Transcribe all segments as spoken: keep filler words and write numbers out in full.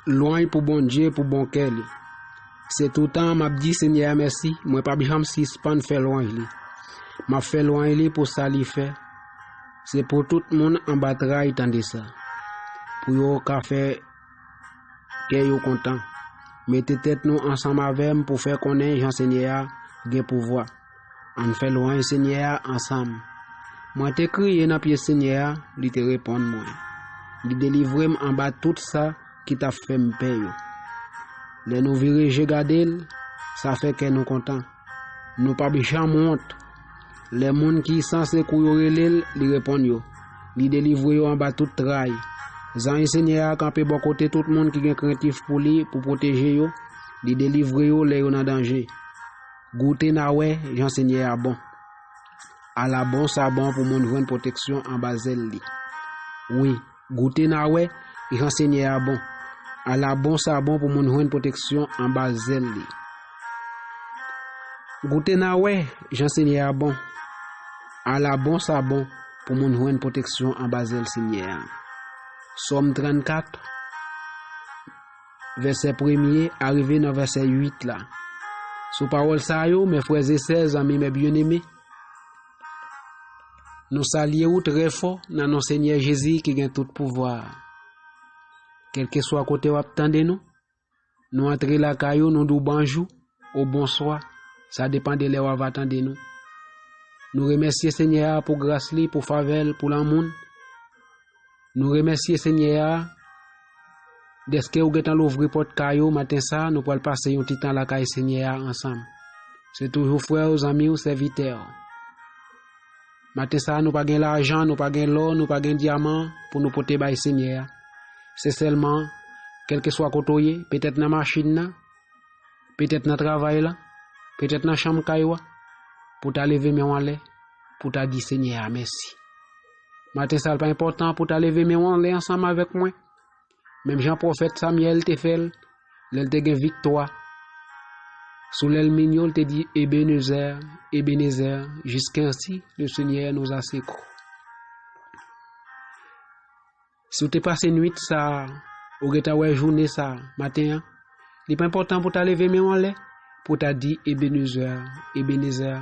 Lwanj pou Bondye pou bon kè li. Se toutan m ap di Senyè a mèsi, mwen p ap janm sispann fè lwanj li. M ap fè lwanj li pou sa li fè. Se pou tout moun anba tray tande sa. Pou yo ka fè kè yo kontan. Mete tèt nou ansanm avè m pou fè konnen jan Senyè a gen pouvwa. Ann fè lwanj Senyè a ansanm. Mwen te kriye nan pye Senyè a, li te reponn mwen. Li delivre m anba tout sa ki t ap fè m pè yo. Lè nou vire je gade l, sa fè kè nou kontan. Nou p ap janm wont. Lè moun ki san sekou yo rele l, li reponn yo. Li delivre yo anba tout tray. Zanj Senyè a kanpe bò kote tout moun ki gen krentif pou li pou pwoteje yo. Li delivre yo lè yo nan danje. Goute n a wè jan Senyè a bon. Ala bon sa bon pou moun jwenn pwoteksyon anba zèl li. Wi, goute n a wè jan Senyè a bon. Ala bon sa bon pou moun jwenn pwoteksyon anba zèl li. Goute n a wè jan Senyè a bon. Ala bon sa bon pou moun jwenn pwoteksyon anba zèl Senyè a. Sòm trannkat, vèsè premye a rive nan vèsè uit la. Sou pawòl sa yo, mes frères et sœurs, amis mes bien-aimés, nou salye ou trè fò nan non Senyè Jezi ki gen tout pouvwa a. Kèlkeswa kote w ap tande nou, nou antre lakay ou, nou di w bonjou ou bonswa, sa depann de lè w ava tande nou. Nou remèsye Senyè a pou gras li, pou favè l, pou lanmou l. Nou remèsye Senyè a dèske ou gentan louvri pòt kay ou maten sa a, nou pral pase yon ti tan lakay Senyè a ansanm. Se toujou frè w, zanmi w, sèvitè w. Maten sa a, nou pa gen lajan, nou pa gen lò, nou pa gen dyaman pou nou pote bay Senyè a. Se sèlman, kèlkeswa kote w ye, petèt nan machin nan, petèt nan travay la, petèt nan chanm kay ou a, pou w ta leve men w anlè, pou w ta di Senyè a mèsi. Maten sa a, l pa enpòtan pou w ta leve men w anlè ansanm avèk mwen. Menm jan pwofèt Samyèl te fè l, lè l te gen viktwa sou lènmi l yo, l te di, Ebenezè, Ebenezè, jusqu'à ici le Seigneur nous a secours. Si w te pase nwit sa a, ou gentan wè jounen sa a, maten an, li pa enpòtan pou w ta leve men w anlè, pou w ta di, Ebenezè, Ebenezè,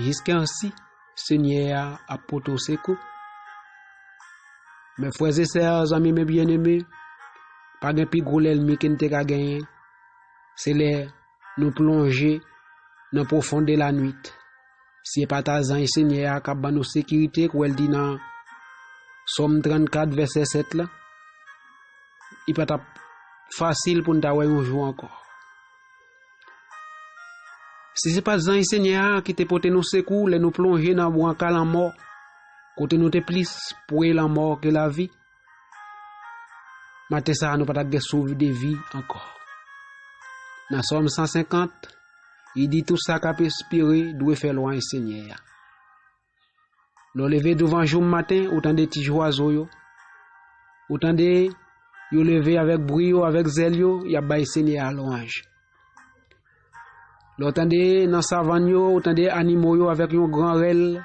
jusqu'à ici, Senyè a ap pote w sekou. Mes frères et sœurs, amis mes bien-aimés, pa gen pi gwo lènmi ke n te ka genyen. Se lè nou plonje nan pwofon de la nwit. Si e pa ta zanj Senyè a k ap ban nou sekirite, kwè l di nan Sòm trannkat, vèsè sèt la, li pa t ap fasil pou n ta wè yon jou ankò. Si se pa t zanj Senyè a ki te pote nou sekou lè nou plonje nan branka lanmò, kote nou te plis pre lanmò ke lavi, maten sa a nou pa t ap gen souf de vi ankò. Nan Sòm san senkant, li di, tou sa k ap espire dwe fè lwanj Senyè a. Lè w leve douvan jou maten, ou tande ti zwazo yo. Ou tande yo leve avèk bri yo, avèk zèl yo, y ap bay Senyè a lwanj. Lè w tande nan savann yo, ou tande animo yo avèk yon gran rèl.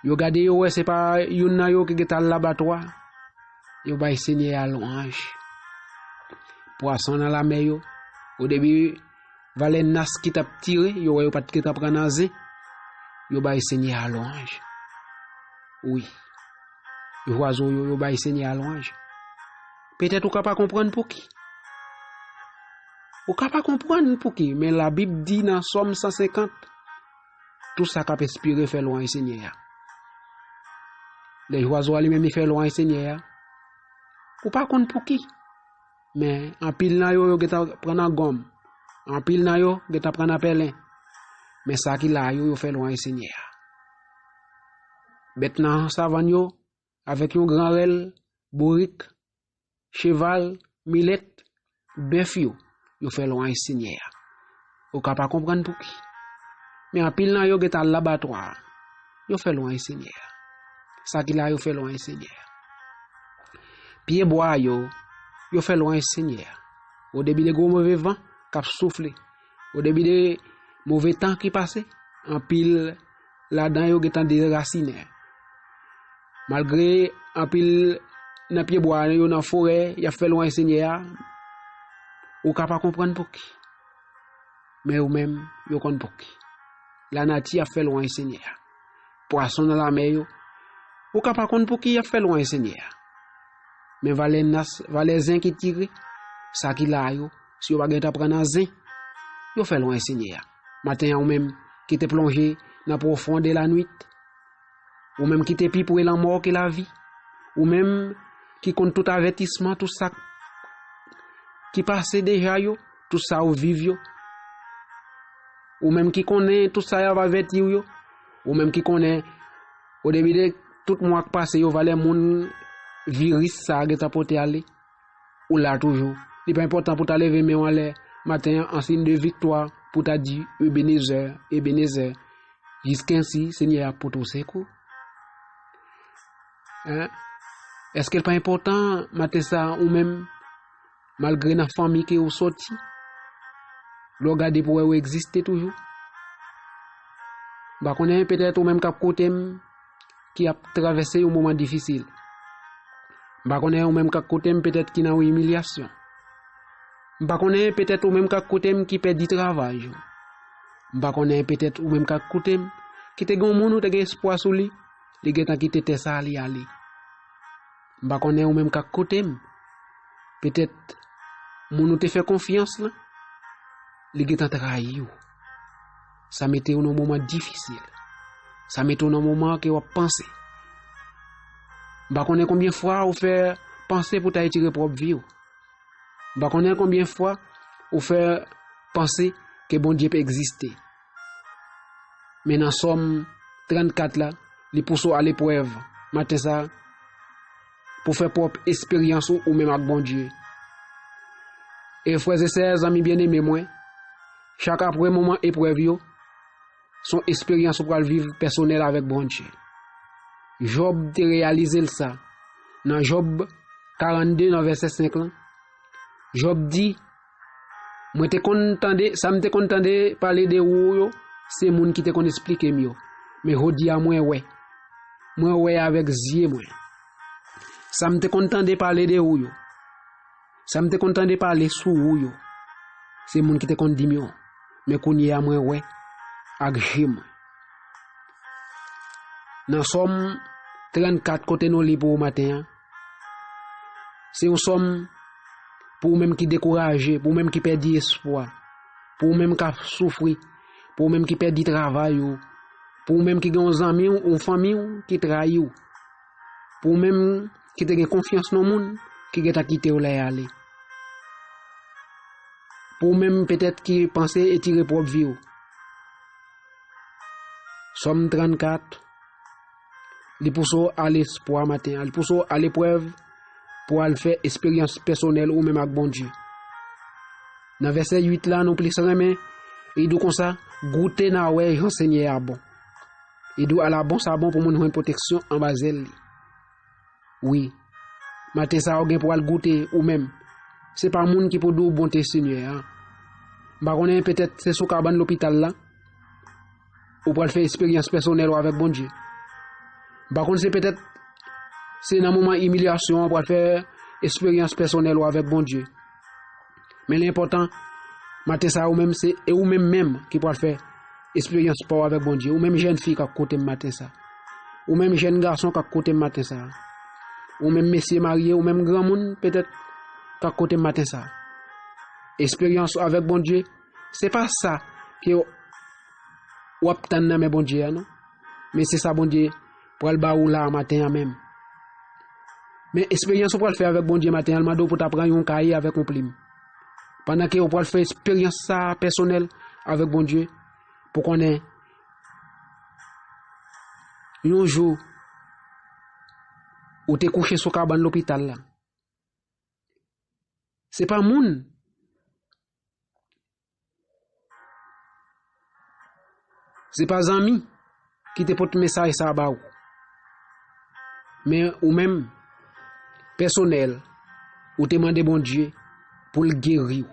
Yo gade, yo wè se pa youn nan yo ki gentan al labatwa. Yo bay Senyè a lwanj. Pwason nan lamè yo, o debi, valè nas ki t ap tire, yo wè yo pa t gentan pran nan zen. Yo bay Senyè a lwanj. Wi. Zwazo yo, yo bay Senyè a lwanj. Petèt ou ka pa konprann pouki. Ou ka pa konprann pouki, men Labib di nan Sòm san senkant, tou sa k ap espire fè lwanj Senyè a. Lè zwazo a li menm li fè lwanj Senyè a, ou pa konn pouki. Men anpil nan yo, yo gentan pran nan gonm. Anpil nan yo gentan pran nan pèlen. Men sa ki la yo, yo fè lwanj Senyè a. Bèt nan savann yo, avèk yon gran rèl, bourik, cheval, milèt, bèf yo, yo fè lwanj Senyè a. Ou ka pa konprann pouki. Men anpil nan yo gentan al labatwa a. Yo fè lwanj Senyè a. Sa ki la yo fè lwanj Senyè a. Pyebwa yo, yo fè lwanj Senyè a. Odebi de gwo move van k ap soufle, odebi de move tan ki pase, anpil ladan yo gentan derasinen. Malgre anpil nan pyebwa yo nan forè, y ap fè lwanj Senyè a, ou ka pa konprann pouki. Men yo menm, yo konn pouki. Lanati ap fè lwanj Senyè a. Pwason nan lamè yo, ou ka pa konn pouki y ap fè lwanj Senyè a. Men valè nas, valè zen ki tire, sa ki la yo, si yo pa gentan pran nan zen, yo fè lwanj Senyè a. Maten an, ou menm ki te plonje nan pwofon de lanwit, ou menm ki te pi pre lanmò ke lavi, ou menm ki konn tout avètisman, tout sa ki pase deja yo, tout sa ou viv yo, ou menm ki konnen tout sa y ap avèti w yo, ou menm ki konnen odebi de tout mwa k pase yo, valè moun viris sa a gentan pote ale, ou la toujou. Li pa enpòtan pou ta leve men w anlè maten an, an siy de viktwa, pou ta di, Ebenezè, Ebenezè, jiskensi Senyè a pote w sekou. Hein? Èske l pa enpòtan maten sa a, ou menm, malgre nan fanmi ke ou soti, lè w gade pou wè ou egziste toujou? M pa konnen, petèt ou menm k ap koute m, ki ap travèse yon moman difisil. M pa konnen, ou menm k ap koute m, petèt ki nan yon imilyasyon. M pa konnen, petèt ou menm k ap koute m ki pèdi travay ou. M pa konnen, petèt ou menm k ap koute m ki te gen yon moun ou te gen espwa sou li, li gentan kite tè sa a, li ale. M pa konnen, ou menm k ap koute m, petèt moun ou te fè konfyans lan, li gentan trayi w. Sa mete w nan moman difisil. Sa mete w nan moman ke w ap panse. M pa konnen konbyen fwa ou fè panse pou ta etire pwòp vi w. M pa konnen konbyen fwa ou fè panse ke Bondye pa egziste. Men nan Sòm trannkat la, li pouse w a leprèv maten sa a, pou fè pwòp esperyans ou, ou menm ak Bondye. E frè e sè, zanmi byenneme mwen, chak apre moman eprèv yo, se yon esperyans ou pral viv pèsonèl avèk Bondye. Jòb te reyalize l sa. Nan Jòb karannde, nan vèsè senk lan, Jòb di, mwen te konn tande, sa m te konn tande pale de ou yo, se moun ki te konn esplike m yo. Men jodi a mwen wè. Mwen wè avèk zye mwen. Sa m te konn tande pale de ou yo, sa m te konn tande pale sou ou yo, se moun ki te konn di m yo. Men kounye a mwen wè ak je mwen. Nan Sòm trannkat kote nou li pou ou maten an, se yon sòm pou ou menm ki dekouraje, pou ou menm ki pèdi espwa, pou ou menm k ap soufri, pou ou menm ki pèdi travay ou, pou ou menm ki gen yon zanmi w, yon fanmi w ki trayi w, pou ou menm ki te gen konfyans nan moun ki gentan kite w lè y ale, pou ou menm petèt ki panse etire pwòp vi w. Sòm trannkat, li pouse w a lespwa maten an, li pouse w a leprèv pou w al fè esperyans pèsonèl ou menm ak Bondye. Nan vèsè uit la, nou plis renmen, li di w konsa, goute n a wè jan Senyè a bon. Li di w, ala bon sa bon pou moun jwenn pwoteksyon anba zèl li. Wi. Maten sa a, ou gen pou al goute ou menm. Se pa moun ki pou di w bonte Senyè a. M pa konnen, petèt se sou kabann lopital la ou pral fè esperyans pèsonèl ou avèk Bondye. M pa konn, se petèt se nan moman imilyasyon an ou pral fè esperyans pèsonèl ou avèk Bondye. Men li enpòtan, maten sa a, ou menm, se, e ou menm menm ki pral fè esperyans pa w avèk Bondye. Ou menm jèn fi k ap koute m maten sa a. Ou menm jèn gason k ap koute m maten sa a. Ou menm mesye marye, ou menm granmoun petèt k ap koute m maten sa a. Esperyans ou avèk Bondye, se pa sa ke w ap tann nan men Bondye a, non. Men se sa Bondye pral ba ou la a maten an menm. Men esperyans ou pral fè avèk Bondye maten an, l mande w pou ta pran yon kaye avèk yon plim. Pandan ke ou pral fè esperyans sa a pèsonèl avèk Bondye, pou konnen yon jou ou te kouche sou kabann lopital la. Se pa moun, se pa zanmi ki te pote mesaj sa a ba ou. Men ou menm, pèsonèl, ou te mande Bondye pou l geri w.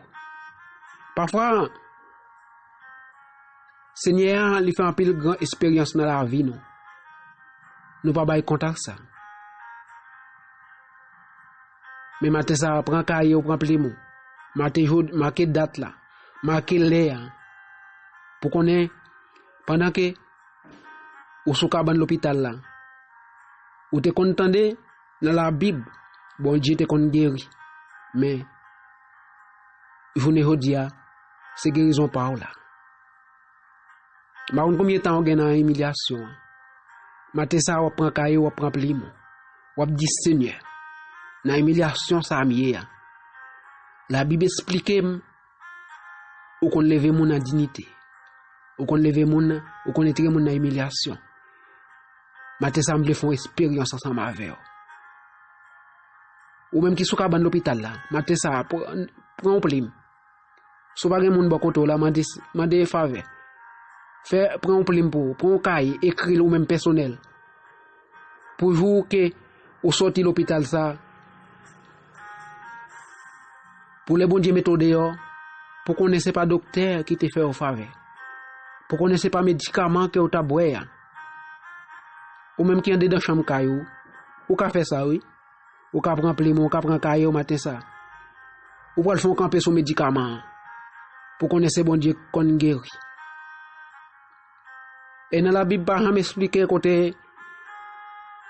Pafwa, Senyè a, li fè anpil gran esperyans nan lavi nou. Nou pa bay kont ak sa. Men maten sa a, pran kaye w, pran plim ou. Make jou, make dat la. Make lè a. Pou konnen, pandan ke ou sou kabann lopital la, ou te konn tande nan Labib, Bondye te konn geri. Men, jounen jodi a, se gerizon pa w la. M pa konn konbyen tan w gen nan imilyasyon an. Maten sa a, w ap pran kaye, w ap pran plim ou. W ap di, Senyè, nan imilyasyon sa a m ye a, Labib esplike m, ou konn leve moun nan diyite. Ou konn leve moun nan, ou konn retire moun nan imilyasyon. Maten sa a, m vle fè yon esperyans ansanm avè w. Ou menm ki sou kabann lopital la, maten sa a, pran, pran yon plim. Si w pa gen moun bò kote w la, mande, mande favè. Fè, pran yon plim pou ou, pran yon kaye, ekri l ou menm pèsonèl. Pou jou ke ou sòti lopital sa, pou lè Bondye mete w deyò, pou konnen se pa doktè ki te fè w favè. Pou konnen se pa medikaman ke w t ap bwè a. Ou menm ki andedan chanm kay ou, ou ka fè sa wi. Ou ka pran plim ou, ou ka pran kaye w maten sa. Ou pral fè yon kanpe sou medikaman an. Pou konnen se Bondye k konn geri. E nan Labib pa janm esplike kote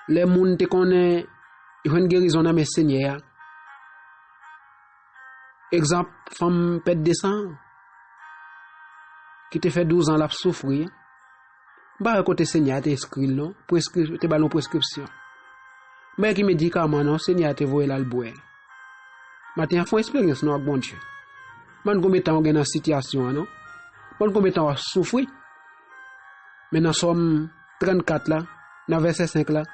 lè moun te konnen jwenn gerizon nan men Senyè a. Egzanp, fanm pèt de san an, ki te fè douz an l ap soufri. M pa wè kote Senyè a te enskri l non, preskri-, te ba l yon preskripsyon. M pa wè ki medikaman non, Senyè a te voye l al bwè. Maten an, fè yon esperyans non ak Bondye. M pa konn konbyen tan w gen nan sitiyasyon an non. M pa konn konbyen tan w ap soufri. Men nan Sòm trannkat la, nan vèsè senk la,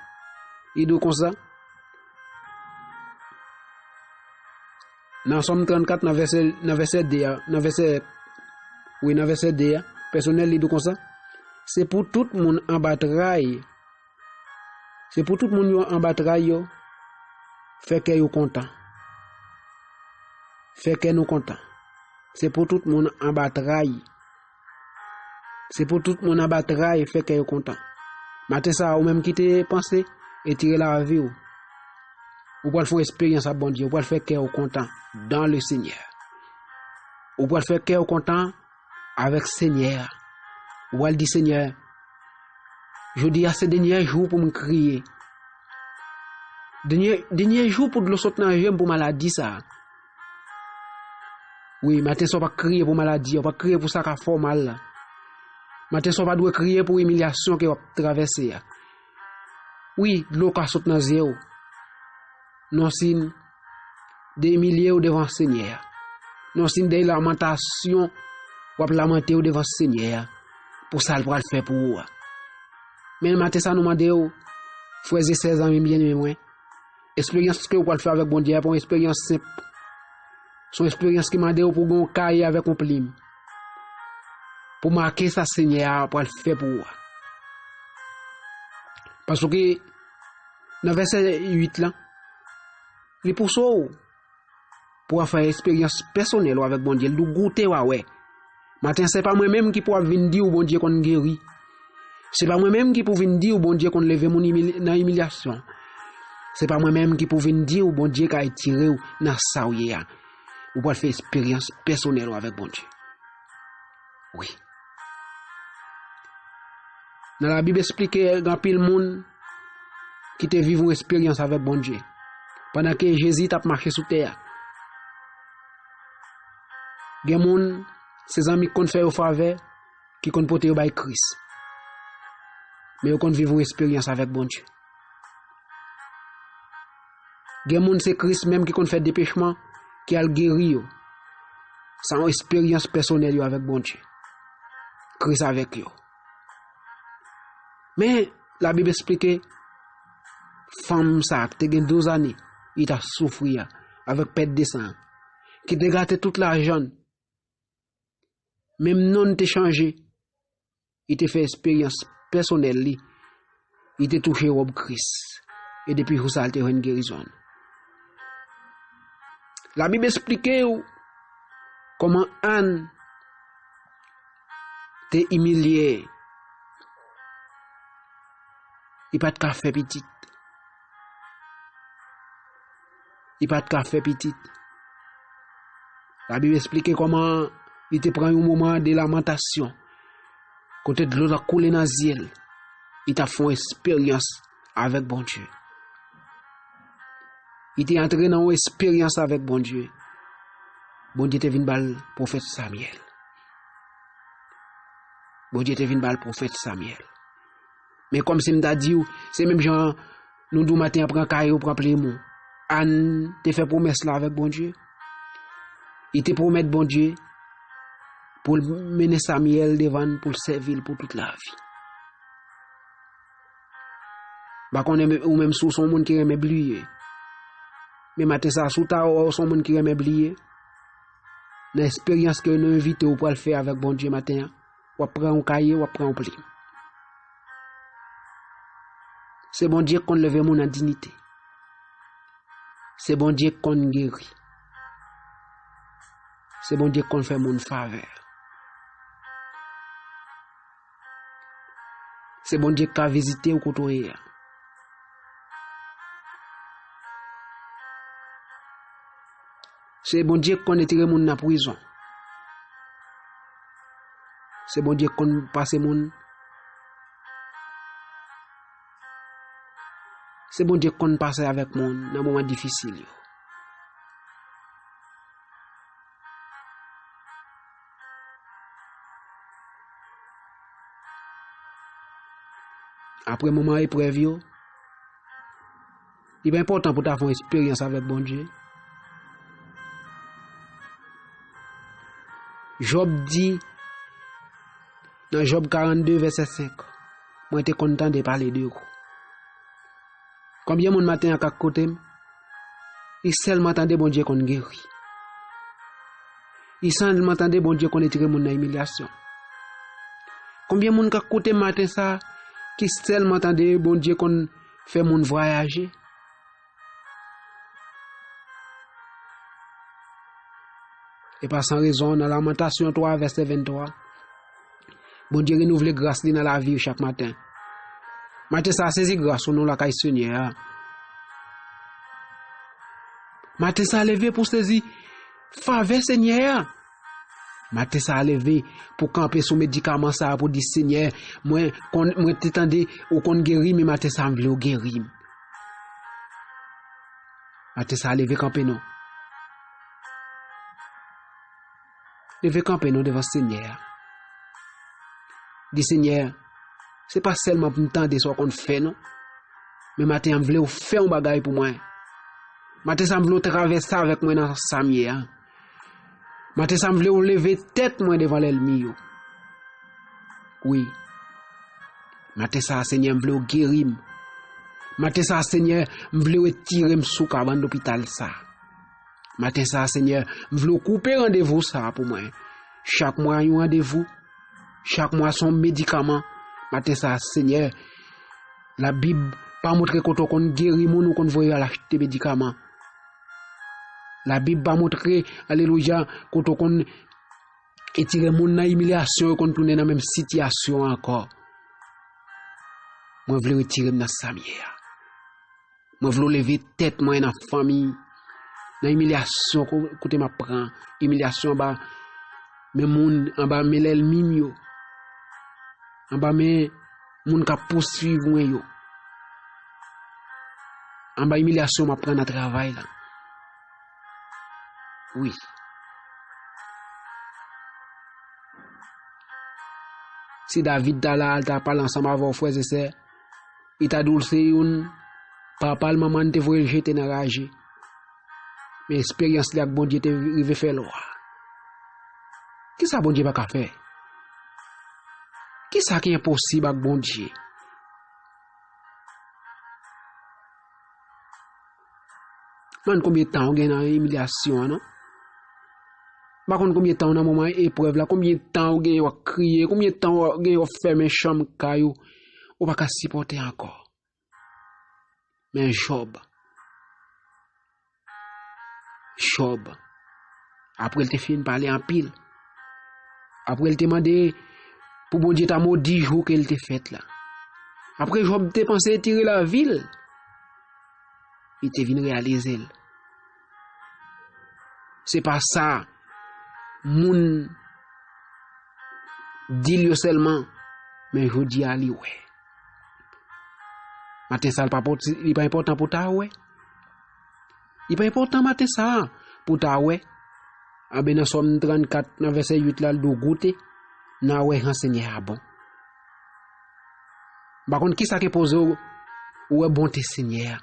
li di w konsa. Nan Sòm trannkat, nan vèsè, nan vèsè de a, nan vèsè, wi, nan vèsè de a, pèsonèl, li di w konsa, se pou tout moun anba tray, se pou tout moun yo anba tray yo, fè kè yo kontan. Fè kè nou kontan. Se pou tout moun anba tray. Se pou tout moun anba tray fè kè yo kontan. Maten sa a, ou menm ki te panse retire lavi w, ou pral fè yon esperyans ak Bondye, ou pral fè kè w kontan dans le Seigneur. Ou pral fè kè w kontan avèk Senyè a. Ou pral di, Senyè, jodi a se dènye jou pou m kriye. Dènye, dènye jou pou dlo sot nan je m pou maladi sa a. Wi, maten sa w pa kriye pou maladi a, w pa kriye pou sa k ap fè w mal la. Maten sa w pa dwe kriye pou imilyasyon ke w ap travèse a. Wi, dlo ka sot nan zye w. Non siy de imilye w devan Senyè a. Non siy de lamantasyon w ap lamante w devan Senyè a pou sa l pral fè pou ou a. Men maten sa nou mande w, frè e sè, zanmi byeneme mwen, esperyans ke w pral fè avèk Bondye a pa yon esperyans senp. Se yon esperyans ki mande w pou w gen yon kaye avèk yon plim. Pou make sa Senyè a pral fè pou ou a. Paske nan vèsè uit lan, li pouse w pou w fè eksperyans pèsonèl ou avèk Bondye. Li di w goute w a wè. Maten, se pa mwen menm ki pou ap vin di w Bondye konn geri. Se pa mwen menm ki pou vin di w Bondye konn leve moun imili-, nan imilyasyon. Se pa mwen menm ki pou vin di w Bondye ka retire w nan sa w ye a. Ou pral fè eksperyans pèsonèl ou avèk Bondye. Wi. Nan Labib esplike gen anpil moun ki te viv yon eksperyans avèk Bondye pandan ke Jezi t ap mache sou tè a. Gen moun, se zanmi k konn fè yo favè, ki konn pote yo bay Kris. Men yo konn viv yon eksperyans avèk Bondye. Gen moun se Kris menm ki konn fè depechman, ki al geri yo. Sa yon eksperyans pèsonèl yo avèk Bondye. Kris avèk yo. Men, Labib esplike, fanm sa a ki te gen douz ane, li t ap soufri a, avèk pèt de san an. ki te gate tout lajan l. Menm non l te chanje. Li te fè esperyans pèsonèl li. Li te touche wòb Kris. E depi jou sa a, l te jwenn gerizon l. Labib esplike w kòman Ann te imilye. Li pa t ka fè pitit. Li pa t ka fè pitit. Labib esplike kòman li te pran yon moman de lamantasyon, kote dlo t ap koule nan zye l. Li t ap fè yon esperyans avèk Bondye. Li te antre nan yon esperyans avèk Bondye. Bondye te vin ba l pwofèt Samyèl. Bondye te vin ba l pwofèt Samyèl. Men kòmsi m ta di w, se menm jan nou di w maten an, pran kaye w, pran plim ou. Ann te fè pwomès la avèk Bondye. Li te pwomèt Bondye pou l mennen Samyèl devan l, pou l sèvi l pou tout lavi. M pa konnen men-, ou menm si w se yon moun ki renmen bliye. Men maten sa a, si w ta wè w se yon moun ki renmen bliye, nan esperyans ke nou envite w pral fè avèk Bondye maten an, w ap pran yon kaye, w ap pran yon plim. Se Bondye k konn leve moun an diyite. Se Bondye k konn geri. Se Bondye k konn fè moun favè. Se Bondye k ka vizite w kote w ye a. Se Bondye k konn retire moun nan prizon. Se Bondye k konn pase moun. Se Bondye k konn pase avèk moun nan moman difisil yo. Apre moman eprèv yo, li pa enpòtan pou w ta fè yon esperyans avèk Bondye. Jòb di, nan Jòb karannde, vèsè senk, mwen te konn tande pale de ou. Konbyen moun maten an k ak kote m? Li sèlman tande Bondye konn geri. Li sèlman tande Bondye konn retire moun nan imilyasyon. Konbyen moun k ak kote m maten sa a ki sèlman tande Bondye konn fè moun vwayaje? E pa san rezon, nan Lamantasyon twa, vèsè venntwa, Bondye renouvle gras li nan lavi w chak maten. Maten sa a, sezi gras ou non lakay Senyè a. Maten sa a, leve pou w sezi favè Senyè a. Maten sa a, leve pou w kanpe sou medikaman sa a, pou w di, Senyè, mwen konn, mwen te tande ou konn geri, men maten sa a, m vle w geri m. Maten sa a, leve kanpe non. Leve kanpe non devan Senyè a. Di, Senyè, se pa sèlman pou m tande sa w konn fè non. Men maten an, m vle w fè yon bagay pou mwen. Maten sa a, m vle w travèse avèk mwen nan sa m ye a. Maten sa a, m vle w leve tèt mwen devan lènmi yo. Wi. Maten sa a, Senyè, m vle w geri m. Maten sa a, Senyè, m vle w retire m sou kabann lopital sa a. Maten sa a, Senyè, m vle w koupe randevou sa a pou mwen. Chak mwa yon randevou. Chak mwa se yon medikaman. Maten sa a, Senyè, Labib pa montre kote w konn geri moun, ou konn voye al achte medikaman. Labib pa montre, alelouya, kote w konn retire moun nan imilyasyon, yo konn tounen nan menm sitiyasyon an ankò. Mwen vle retire m nan sa m ye a. Mwen vle w leve tèt mwen nan fanmi, nan imilyasyon ko-, kote m ap pran, imilyasyon anba men moun, anba men lènmi m yo, anba men moun k ap pousuiv mwen yo, anba imilyasyon m ap pran nan travay la. Wi. Si David ta la, l ta pale ansanm avè w, frè e sè, li ta di w l se youn papa l, manman l te voye l jete nan raje. Men esperyans li ak Bondye te rive fè lwa. Kisa Bondye pa ka fè? Kisa ki enposib ak Bondye? Mande konbyen tan w gen nan imilyasyon an, non? M pa konn konbyen tan w nan moman eprèv la, konbyen tan w genyen w ap kriye, konbyen tan w genyen w ap fèmen chanm kay ou, ou pa ka sipòte ankò. Men Jòb, Jòb, apre l te fin pale anpil, apre l te mande pou Bondye ta modi jou ke l te fèt la, apre Jòb te panse etire lavi l, li te vin reyalize l. Se pa sa moun di l yo sèlman, men jodi a li wè. Maten sa a, li pa enpòtan pou ta wè. Li pa enpòtan maten sa a pou ta wè. Anben nan Sòm trannkat, nan vèsè uit la, l di w goute, n a wè jan Senyè a bon. M pa konn kisa k enpoze w wè bonte Senyè a.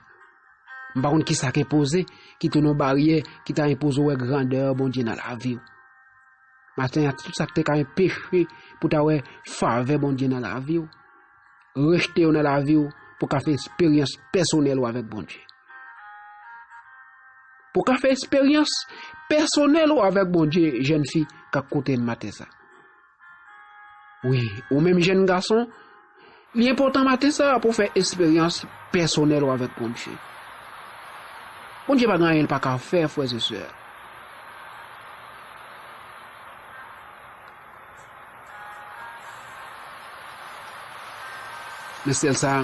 M pa konn kisa k enpoze ki tounen yon baryè ki ta enpoze w wè grandè Bondye nan lavi w. Maten an, tout sa k te ka enpeche pou ta wè favè Bondye nan lavi w, rejte yo nan lavi w pou ka fè esperyans pèsonèl ou avèk Bondye. Pou ka fè esperyans pèsonèl ou avèk Bondye, jèn fi k ap koute m maten sa. Wi, ou menm jèn gason, li enpòtan maten sa a pou w fè esperyans pèsonèl ou avèk Bondye. Bondye pa gen anyen l pa ka fè, frè e sè. Men sèl sa,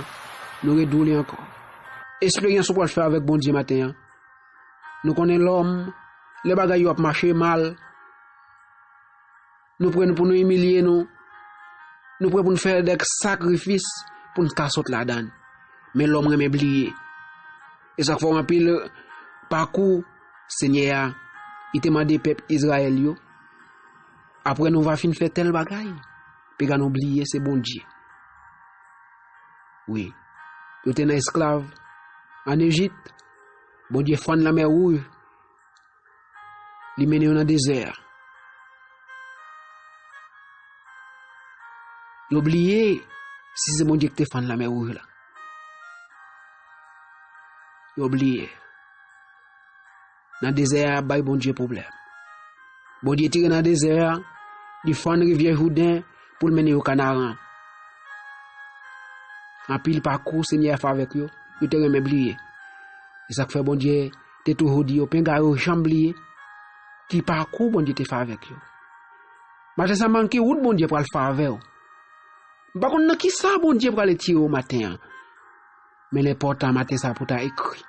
nou redouble ankò. Esperyans ou pral fè avèk Bondye maten an. Nou konnen lòm, lè bagay yo ap mache mal, nou prè pou nou imilye nou, nou prè pou n fè dèk sakrifis pou n ka sot ladan l. Men lòm renmen bliye. E sa k fè w anpil pakou Senyè a, li te mande pèp Izrayèl yo, apre nou va fin fè tèl bagay, piga nou bliye se Bondye. Wi, yo te nan esklav ann Ejip, Bondye fann Lanmè Wouj, li mennen yo nan dezè a. Yo bliye si se Bondye ki te fann Lanmè Wouj la. Yo bliye. Nan dezè a, y ap bay Bondye pwoblèm. Bondye tire nan dezè a, li fann rivyè Jouden pou l mennen yo Kanaran. Anpil pakou Senyè a fè avèk yo, yo te renmen bliye. E sa k fè Bondye te toujou di yo, pinga yo janm bliye ki pakou Bondye te fè avèk yo. Maten sa, m pa konn ki wout Bondye pral fè avè w. M pa konn nan kisa Bondye pral etire w maten an. Men l enpòtan maten sa pou ta ekri.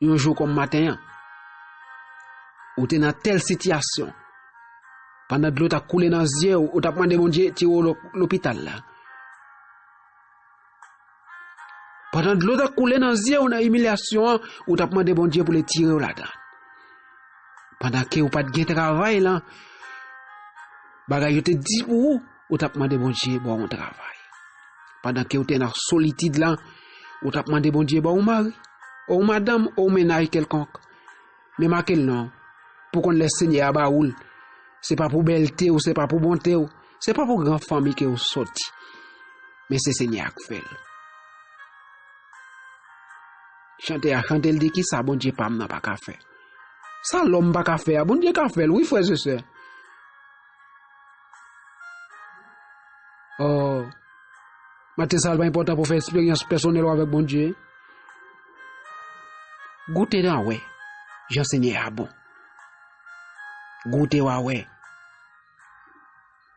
Yon jou kòm maten an, ou te nan tèl sitiyasyon. Pandan dlo t ap koule nan zye w, ou t ap mande Bondye tire w lo-, lopital la. Pandan dlo t ap koule nan zye w nan imilyasyon an, ou t ap mande Bondye pou l etire w ladan l. Pandan ke ou pa t gen travay lan, bagay yo te di pou ou, ou t ap mande Bondye ba w yon travay. Pandan ke ou te nan solitid lan, ou t ap mande Bondye ba w yon mari, ou yon madanm, ou yon mennaj kèlkonk. Men make l non, pou konn lè Senyè a ba ou l, se pa pou bèlte w, se pa pou bonte w, se pa pou gran fanmi ke w soti. Men se Senyè a k fè l. Chantè a chante, l di, kisa Bondye pa m nan pa ka fè? Sa lòm pa ka fè a, Bondye ka fè l, wi, frè e sè. Oh, maten sa a, l pa enpòtan pou w fè esperyans pèsonèl ou avèk Bondye. Goute n a wè jan Senyè a bon. Goute w a wè.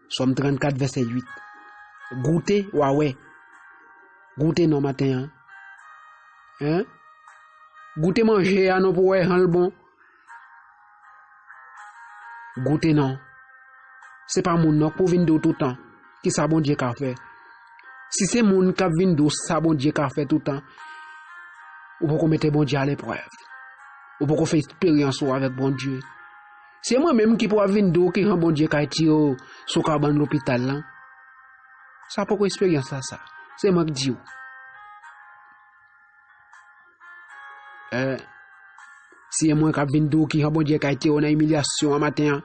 Sòm trannkat, vèsè uit. Goute, w a wè. Goute non maten an. Hein? Goute manje a non pou w wè jan l bon. Goute non. Se pa moun non k pou vin di w toutan kisa Bondye ka fè. Si se moun k ap vin di w sa Bondye ka fè toutan, ou poko mete Bondye aleprèv. Ou poko fè esperyans ou avèk Bondye. Se mwen menm ki pou ap vin di w kijan Bondye ka etire w sou kabann lopital lan. Sa poko esperyans la sa. Se mwen k di w. Eh, si e mwen k ap vin di w kijan Bondye ka etire w nan imilyasyon an maten an,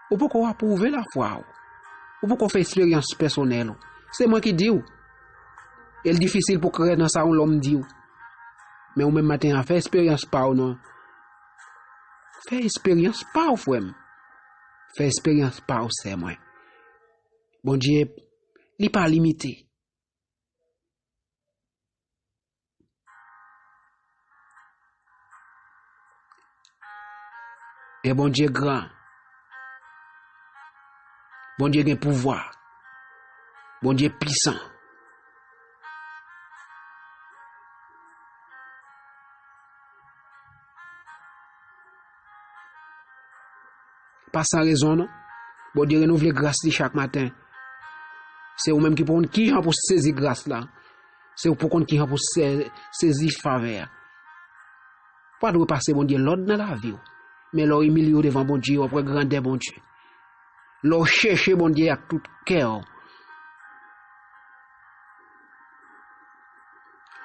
ou poko apwouve lafwa w. Ou poko fè esperyans pèsonèl ou. Se mwen ki di w. E l difisil pou w krè nan sa yon lòm di w. Men ou menm maten an, fè esperyans pa w non. Fè esperyans pa w, frè m. Fè esperyans pa w, sè mwen. Bondye, li pa limite. E Bondye gran. Bondye gen pouvwa. Bondye pisan. Pa san rezon, non. Bondye renouvle gras li chak maten. Se ou menm ki pou konn kijan pou sezi gras la. Se ou pou konn kijan pou sè-, sezi favè a. Ou pa dwe pase Bondye lòd nan lavi w. Men lè w imilye w devan Bondye, w ap wè grandè Bondye. Lè w chèche Bondye ak tout kè w,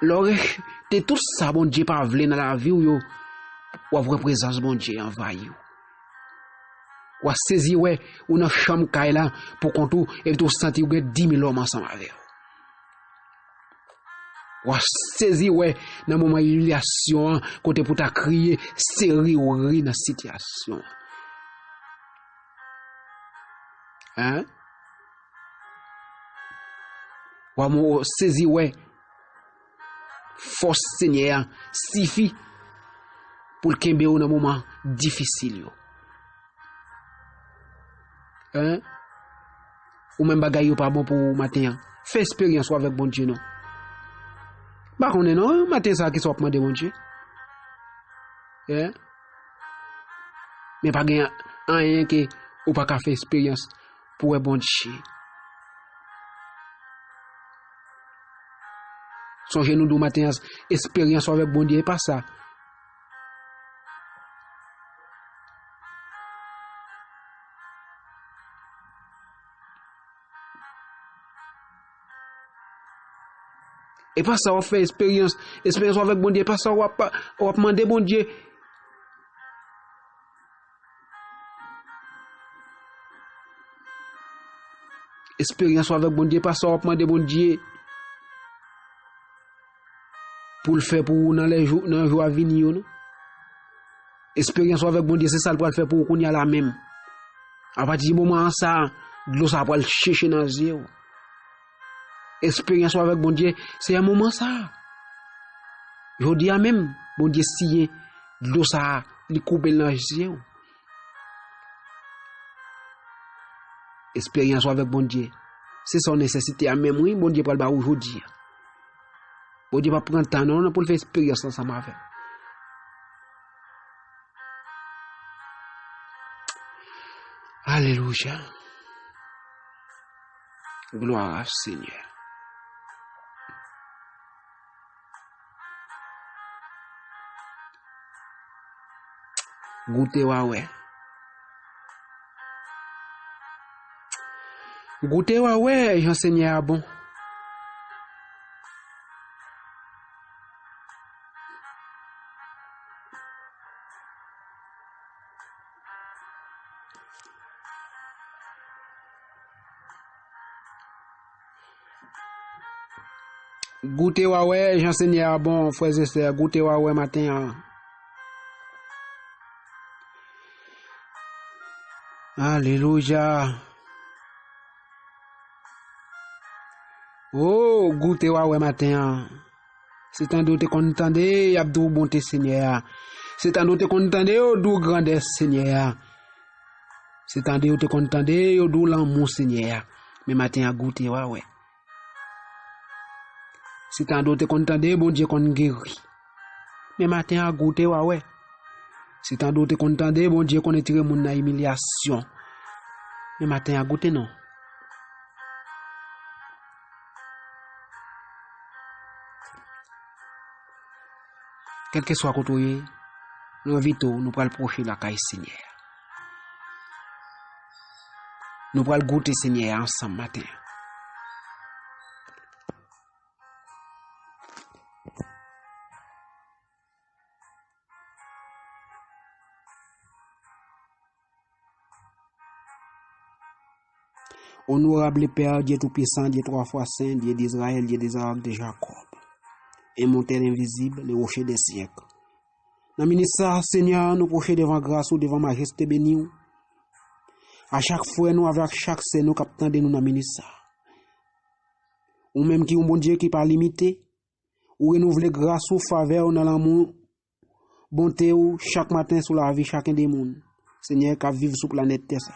lè w rejte tout sa Bondye pa vle nan lavi w yo, w ap wè prezans Bondye anvayi w. W a sezi wè ou nan chanm kay la poukont ou, epi tou w santi w gen dimil òm ansanm avè w. W a sezi wè nan moman imilyasyon an, kote pou ta kriye, se ri w ri nan sitiyasyon an. Hein? W a mo-, sezi wè fòs Senyè a sifi pou l kenbe w nan moman difisil yo. Hein? Ou menm bagay yo pa bon pou ou maten an. Fè esperyans ou avèk Bondye non. M pa konnen non, maten sa kisa w ap mande Bondye. Hein? Men pa gen anyen ke ou pa ka fè esperyans pou wè Bondye. Sonje nou di w maten an, esperyans ou avèk Bondye e pa sa. E pa sa w ap fè esperyans, esperyans w avèk Bondye, e pa sa w ap, w ap mande Bondye. Esperyans w avèk Bondye, e pa sa w ap mande Bondye pou l fè pou ou nan lè jou, nan jou a vini yo, non. Esperyans ou avèk Bondye, se sa l pral fè pou ou kounye a la menm. Apati di moman an sa, dlo sa a pral cheche nan zye w. Esperyans ou avèk Bondye, se nan moman sa. Jodi a menm, Bondye siyen dlo sa a, li koupe l nan zye w. Esperyans ou avèk Bondye, se sa w nesesite a menm, wi, Bondye pral ba ou jodi a. Bondye p ap pran tan non, non, pou l fè esperyans ansanm avè w. Alelouya. Glwa a Senyè. Goute w a wè. Goute w a wè jan Senyè a bon. Goute w a wè jan Senyè a bon, frè e sè, goute w a wè maten an. Alelouya. O, goute w a wè maten an. Se tande w te konn tande, y ap di w bonte Senyè a. Se tande w te konn tande, yo di w grandè Senyè a. Se tande w te konn tande, yo di w lanmou Senyè a. Men maten an, goute w a wè. Se tande w te konn tande, Bondye konn geri. Men maten an, goute w a wè. Se tande w te konn tande, Bondye konn retire moun nan imilyasyon. Men maten an, goute non. Kèlkeswa kote w ye, nou envite w, nou pral pwoche lakay Senyè a. Nou pral goute Senyè a ansanm maten an. Honorable Père, Dieu Tout-Puissant, Dieu trois fois saint, Dieu d'Israël, Dieu de Zarak, de Jacob, Immortel, invisible, le rocher des siècles. Nan minit sa, Senyè, nou pwoche devan gras ou, devan majeste beni ou. A chak frè nou avèk chak sè nou k ap tande nou nan minit sa. Ou menm ki yon Bondye ki pa limite, ou renouvle gras ou, favè ou nan lanmou, bonte ou chak maten sou lavi chaken de moun, Senyè, k ap viv sou planèt tè sa.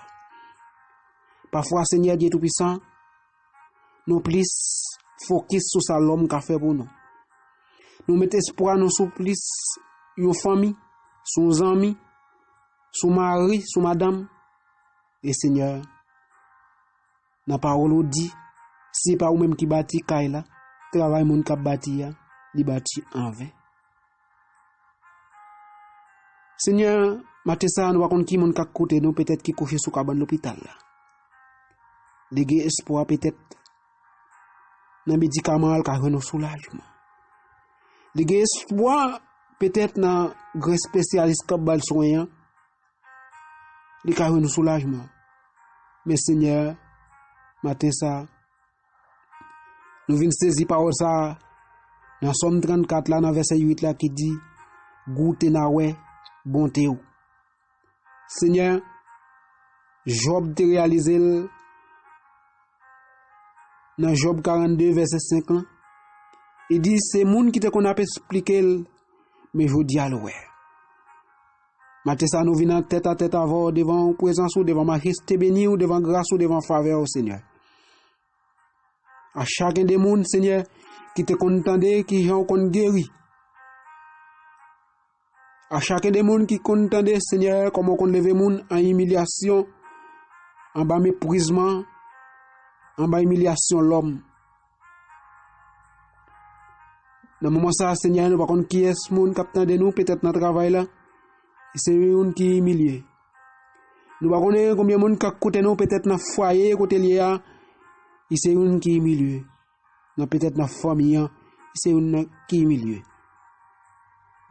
Pafwa, Senyè Dye Toupisan, nou plis fokis sou sa lòm ka fè pou nou. Nou met espwa nou sou plis yon fanmi, sou yon zanmi, sou mari, sou madanm. E Senyè, nan pawòl ou di, si se pa ou menm ki bati kay la, travay moun k ap bati a, li bati anven. Senyè, maten sa a, nou pa konn ki moun k ap koute nou, petèt ki kouche sou kabann lopital la. Li gen espwa petèt nan medikaman an, l ka jwenn yon soulajman. Li gen espwa petèt nan gran espesyalis k ap ba l swen an, li ka jwenn yon soulajman. Men Senyè, maten sa a, nou vin sezi pawòl sa a nan Sòm trannkat la, nan vèsè uit la, ki di, "Goute n a wè bonte w." Senyè, Jòb te reyalize l nan Jòb karannde, vèsè senk lan. Li di, se moun ki te konn ap esplike l, men jodi a l wè. Maten sa a, nou vin an tèt a tèt avè w, devan prezans ou, devan majeste beni ou, devan gras ou, devan favè ou, Senyè. A chaken de moun, Senyè, ki te konn tande kijan w konn geri. A chaken de moun ki konn tande, Senyè, kòman w konn leve moun an imilyasyon, anba meprizman, anba imilyasyon lòm. Nan moman sa a, Senyè, nou pa konn kiyès moun k ap tande nou, petèt nan travay la, se youn ki imilye. Nou pa konnen konbyen moun k ap koute nou, petèt nan fwaye kote l ye a, li se youn ki imilye. Nan petèt nan fanmi an, li se youn nan ki imilye.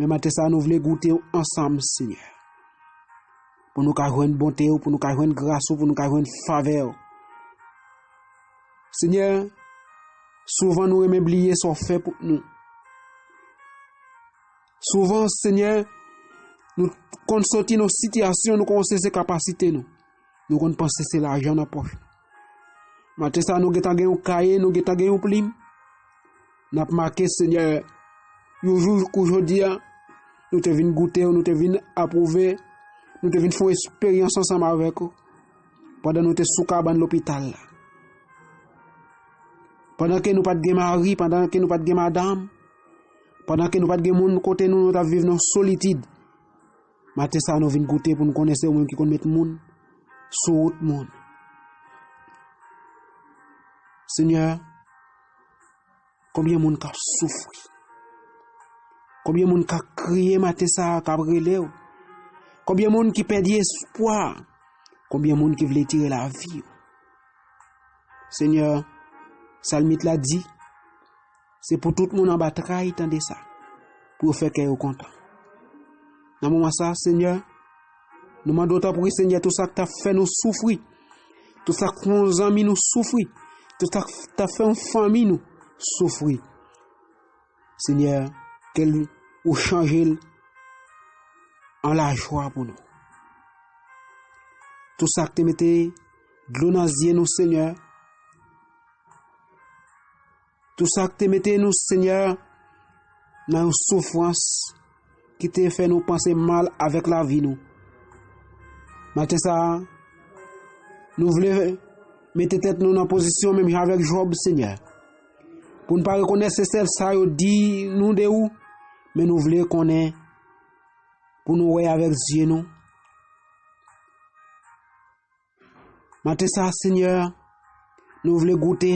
Men maten sa a, nou vle goute w ansanm, Senyè. Pou nou ka jwenn bonte w, pou nou ka jwenn gras ou, pou nou ka jwenn favè w. Senyè, souvan nou renmen bliye sa w fè pou nou. Souvan, Senyè, nou konn soti nan sitiyasyon, nou konn panse se kapasite nou. Nou konn panse se lajan nan pòch nou. Maten sa a, nou gentan gen yon kaye, nou gentan gen yon plim. N ap make, Senyè, yon jou kou jodi a, nou te vin goute w, nou te vin apwouve, nou te vin fè yon esperyans ansanm avèk ou, pandan nou te sou kabann lopital la. Pandan ke nou pa t gen mari, pandan ke nou pa t gen madanm, pandan ke nou pa t gen moun kote nou, nou t ap viv nan solitid. Maten sa a, nou vin goute pou nou konnen se ou menm ki konn met moun sou wout moun. Senyè, konbyen moun k ap soufri? Konbyen moun k ap kriye maten sa a, k ap rele w? Konbyen moun ki pèdi espwa? Konbyen moun ki vle tire lavi yo? Senyè, salmis la di, se pou tout moun anba tray tande sa, pou yo fè kè yo kontan. Nan moman sa a, Senyè, nou mande w tanpri, Senyè, tout sa k t ap fè nou soufri, tout sa k fè yon zanmi nou soufri, tout sa k t ap fè yon fanmi nou soufri, Senyè, ke l, ou chanje l an lajwa pou nou. Tout sa k te mete dlo nan zye nou, Senyè, tout sa k te mete nou, Senyè, nan yon soufrans ki te fè nou panse mal avèk lavi nou. Maten sa a, nou vle mete tèt nou nan pozisyon menm jan avèk Jòb, Senyè, pou n pa rekonèt se sèl sa yo di nou de ou, men nou vle konnen pou nou wè avèk zye nou. Maten sa a, Senyè, nou vle goute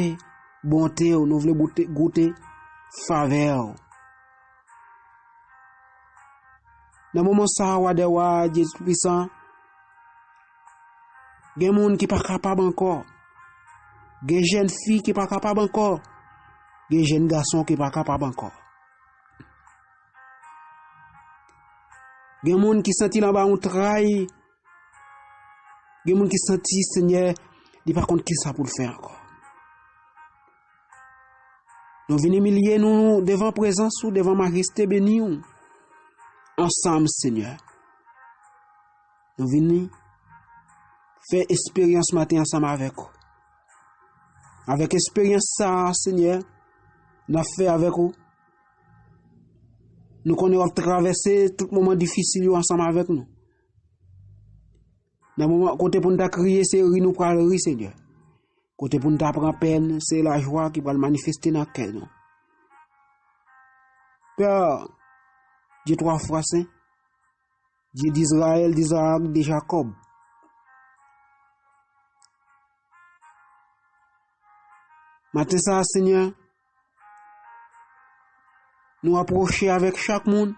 bonte w, nou vle goute, goute favè w. Nan moman sa a, Wa dè wa, Dye Toupisan, gen moun ki pa kapab ankò. Gen jèn fi ki pa kapab ankò. Gen jèn gason ki pa kapab ankò. Gen moun ki santi l anba yon tray. Gen moun ki santi, Senyè, li pa konn kisa pou l fè ankò. Nou vin imilye nou devan prezans ou, devan majeste beni w. ansanm, Senyè. Nou vini fè esperyans maten ansanm avèk ou. Avèk esperyans sa a, Senyè, n ap fè avèk ou. Nou konnen w ap travèse tout moman difisil yo ansanm avèk nou. Nan moman kote pou n ta kriye, se ri nou pral ri, Senyè. Kote pou n ta pran pèn, se lajwa ki pral manifeste nan kè nou. Pè, Dye twa fwa sen, Dye d'Izrayèl, d'Izarak, de Jakòb. Maten sa a, Senyè, nou apwoche avèk chak moun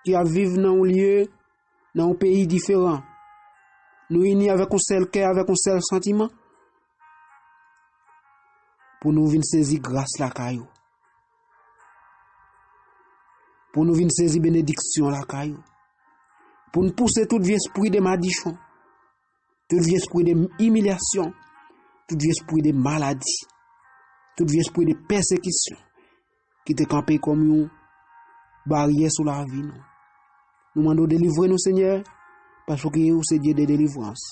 ki ap viv nan yon lye, nan yon peyi diferan. Nou ini avèk yon sèl kè, avèk yon sèl santiman, pou nou vin sezi gras lakay ou, pou nou vin sezi benediksyon lakay ou, pou n pouse tout vye espri de madichon, tout vye espri de imilyasyon, tout vye espri de maladi, tout vye espri de pèsekisyon ki te kanpe kòm yon baryè sou lavi nou. Nou mande w delivre nou, Senyè, paske ou se Dye de delivrans.